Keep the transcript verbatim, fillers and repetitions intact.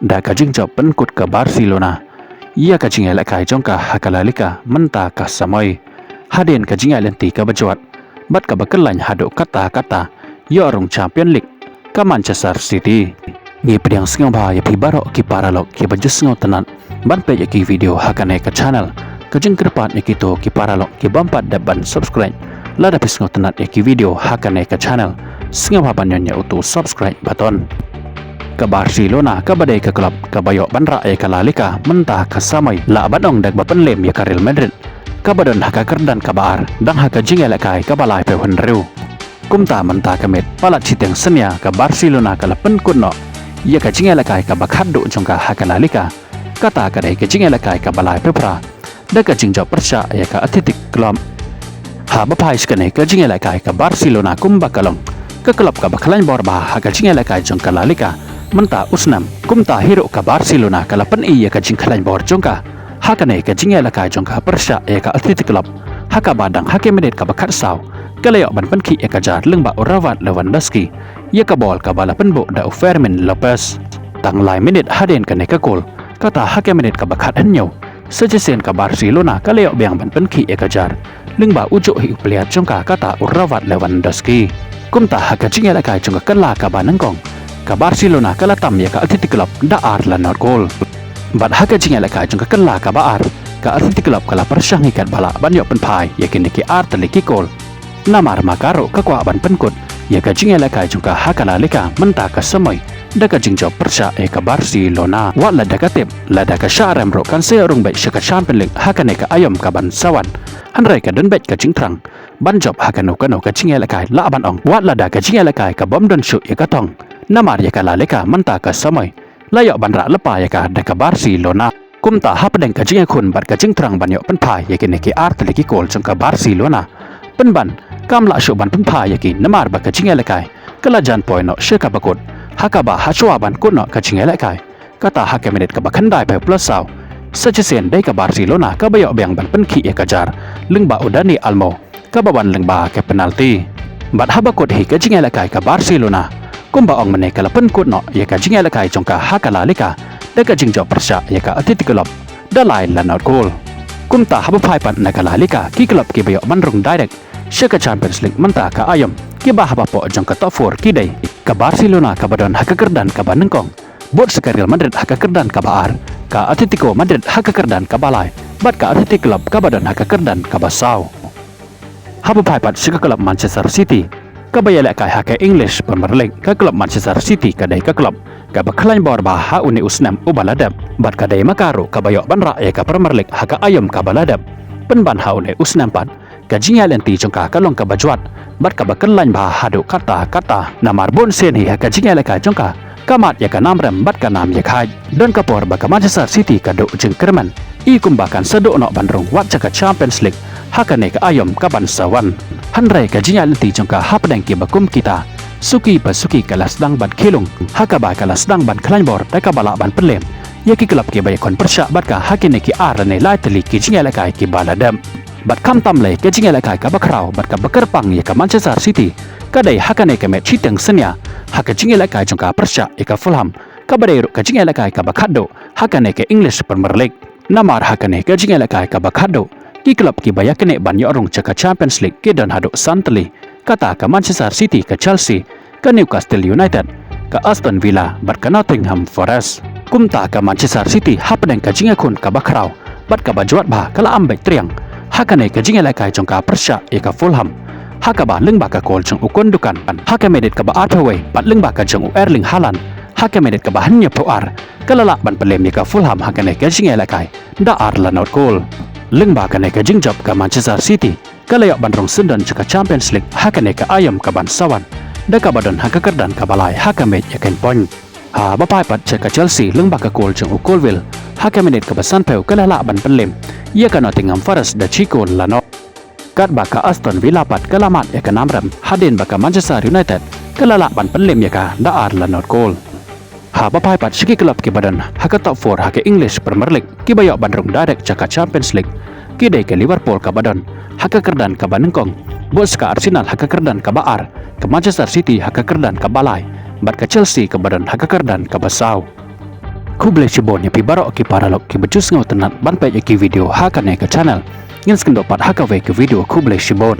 da ka jingjop pynkut ka Barcelona ïa ka jingïalehkai jong ka ha ka La Liga mynta ka samoi. Hadien ka jingïaid lynti kaba jwat bad kaba kylleiñ haduh katta katta ïoh rung Champion League ka Manchester City. Ngi pdiang sngewbha ïa phi baroh ki paralok kiba ju sngewtynnat ban peit ïa ki video ha kane ka channel. Ka jingkyrpad ïa kito ki paralok ki bym pat dep ban subscribe, lada phi sngewtynnat ïa ki video ha kane ka channel, sngewbha ban ñion ïa uto u subscribe button. Ka Barcelona kaba dei ka club kaba ïoh ban rah ïa ka La Liga mynta ka samoi, lah ban ong da kaba pynlem ïa ka Real Madrid kaba don ha ka kyrdan kaba ar, dang ha ka jingïalehkai kaba laiphew hynriew. Kumta mynta ka miet palat shiteng synñia ka Barcelona ka la pynkut noh ïa ka jingïalehkai kaba khatduh jong ka ha ka La Liga, kata ka dei ka jingïalehkai kaba laiphew phra da ka jingjop pyrshah ïa ka Athletic Club. Haba phai sha kane ka jingïalehkai ka Barcelona kumba ka long ka club kaba khlaiñ bor bha ha ka jingïalehkai jong ka La Liga mynta u snem, kumta hi ruh ka Barcelona ka la pyni ïa ka jingkhlaiñ bor jong ka ha kane ka jingïalehkai jong ka pyrshah ïa ka Athletic Club, ha kaba dang ha ka minit kaba khatsaw ka la ïoh ban pynkhih ïa ka jar lyngba u Robert Lewandowski ïa ka bol kaba la pynbuh da u Fermin Lopez. Tang lai minit hadien kane ka kol, kata ha ka minit kaba khathynñiew, sa shisien ka Barcelona ka la ïoh biang ban pynkhih ïa ka jar lyngba u juh hi u player jong ka, kata u Robert Lewandowski. Kumta ha ka jingïalehkai jong ka kylla kaba nyngkong, ka Barcelona ka la tam ïa ka Athletic Club da ar la not kol. Bad ha ka jingïalehkai jong ka kylla kaba ar, ka Athletic Club ka la pyrshang hi katba lah ban ïoh pynphai ïa kine ki ar tylli ki kol. Namar ma ka ruh ka kwah ban pynkut ïa ka jingïalehkai jong ka ha ka La Liga mynta ka samoi da ka jingjop pyrshah ïa ka Barcelona. Wat lada ka tip, lada ka shah rem ruh kan sa ïoh rung beit sha ka Champion League ha kane ka aïom kaban sa wan. Hynrei ka don beit ka jingthrang ban jop ha kano kano ka jingïalehkai, lah ban ong wat lada ka jingïalehkai ka bym don shuh ïa ka thong. Namar ïa ka La Liga mynta ka samoi la ïoh ban rah lypa ïa ka da ka Barcelona. Kumta hapdeng ka jingïakhun bad ka jingthrang ban ïoh pynphai ïa kine ki ar tylli ki kol jong ka Barcelona, pynban kam lah shuh ban pynphai ïa ki, namar ba ka jingïalehkai ka la jan poi noh sha kaba kut, ha kaba ha shuwa ban kut noh ka jingïalehkai, kata ha ka minit kaba khyndaiphew plus saw, sa shisien dei ka Barcelona kaba ïoh biang ban pynkhih ïa ka jar lyngba u Dani Olmo kaba wan lyngba ka penalty. Bad haba kut hi ka jingïalehkai ka Barcelona, kumba ong mynne ka la pynkut noh ïa ka jingïalehkai jong ka ha ka La Liga da ka jingjop pyrshah ïa ka Athletic Club da lai la not kol. Kumta haba phai pat na ka La Liga, ki club kiba ïoh ban rung direct sha ka Champions League mynta ka aïom, kiba hapoh jong ka top four ki dei ka Barcelona kaba don ha ka kyrdan kaba nyngkong, bud sa ka Real Madrid ha ka kyrdan kaba ar, ka Atletico Madrid ha ka kyrdan kaba lai, bad ka Athletic Club kaba don ha ka kyrdan kaba saw. Haba phai pat sha ka club Manchester City kaba ïalehkai ha ka English Premier League, ka club Manchester City ka dei ka club kaba khlaiñ bor bha ha une u snem uba la dep, bad ka dei ma ka ruh kaba ïoh ban rah ïa ka Premier League ha ka aïom kaba la dep. Pynban ha une u snem pat, ka jingïaid lynti jong ka ka long kaba jwat bad kaba khlaiñ bha haduh katta katta. Namar bun sien hi ha ka jingïalehkai jong ka, ka mad ïa ka nam rem bad ka nam ïa khait. Don ka por ba ka Manchester City ka duh jingkyrmen, i kumba kan sa duh noh ban rung wat sha ka Champions League ha kane ka aïom kaban sa wan. Hynrei ka jingïaid lynti jong ka hapdeng kiba kum kita, suki pa suki ka la sdang ban khie lung, ha kaba ka la sdang ban khlaiñ bor da kaba lah ban pynlem ïa ki club kiba ïakhun pyrshah bad ka ha kine ki ar lane lai tylli ki jingïalehkai kiba la dep. Bad khamtam lei ka jingïalehkai kaba khraw bad kaba kyrpang ïa ka Manchester City ka dei ha kane ka match shiteng synñia ha ka jingïalehkai jong ka pyrshah ïa ka Fulham, kaba dei ruh ka jingïalehkai kaba khatduh ha kane ka English Premier League. Namar ha kane ka jingïalehkai kaba khatduh, ki club kiba ïaknieh ban ïoh rung sha ka Champions League ki don haduh san tylli, kata ka Manchester City, ka Chelsea, ka Newcastle United, ka Aston Villa bad ka Nottingham Forest. Kumta ka Manchester City hapdeng ka jingïakhun kaba khraw bad kaba jwat bha ka la am beit triang ha kane ka jingïalehkai jong ka pyrshah ïa ka Fulham, ha kaba lyngba ka kol jong u Gundogan ha ka minit kaba arphew wei bad lyngba ka jong u Erling Haaland ha ka minit kaba hynñiewphew ar, ka la lah ban pynlem ïa ka Fulham ha kane ka jingïalehkai da ar la not kol. Lyngba kane ka jingjop ka Manchester City ka la ïoh ban rung syndon sha ka Champions League ha kane ka aïom kaban sa wan, da kaba don ha ka kyrdan kaba lai ha ka match ïakynpoiñ. Haba phai pat sha ka Chelsea lyngba ka kol jong u Colwill ha ka minit kaba sanphew ka la lah ban pynlem ïa ka Nottingham Forest da shi kol la not. Katba ka Aston Villa pat ka la mad ïa ka nam rem hadien ba ka Manchester United ka la lah ban pynlem ïa ka da ar la not kol. Haba phai pat sha ki club kiba don ha ka top four ha ka English Premier League kiba ïoh ban rung direct sha ka Champions League, ki dei ka Liverpool kaba don ha ka kyrdan kaba nyngkong, bud sa ka Arsenal ha ka kyrdan kaba ar, ka Manchester City ha ka kyrdan kaba lai, bad ka Chelsea kaba don ha ka kyrdan kaba saw. Khublei shibun ïa phi baroh ki paralok kiba ju sngewtynnat ban peit ïa ki video ha kane ka channel. Ngin sa ïakynduh pat ha kawei ka video, khublei shibun.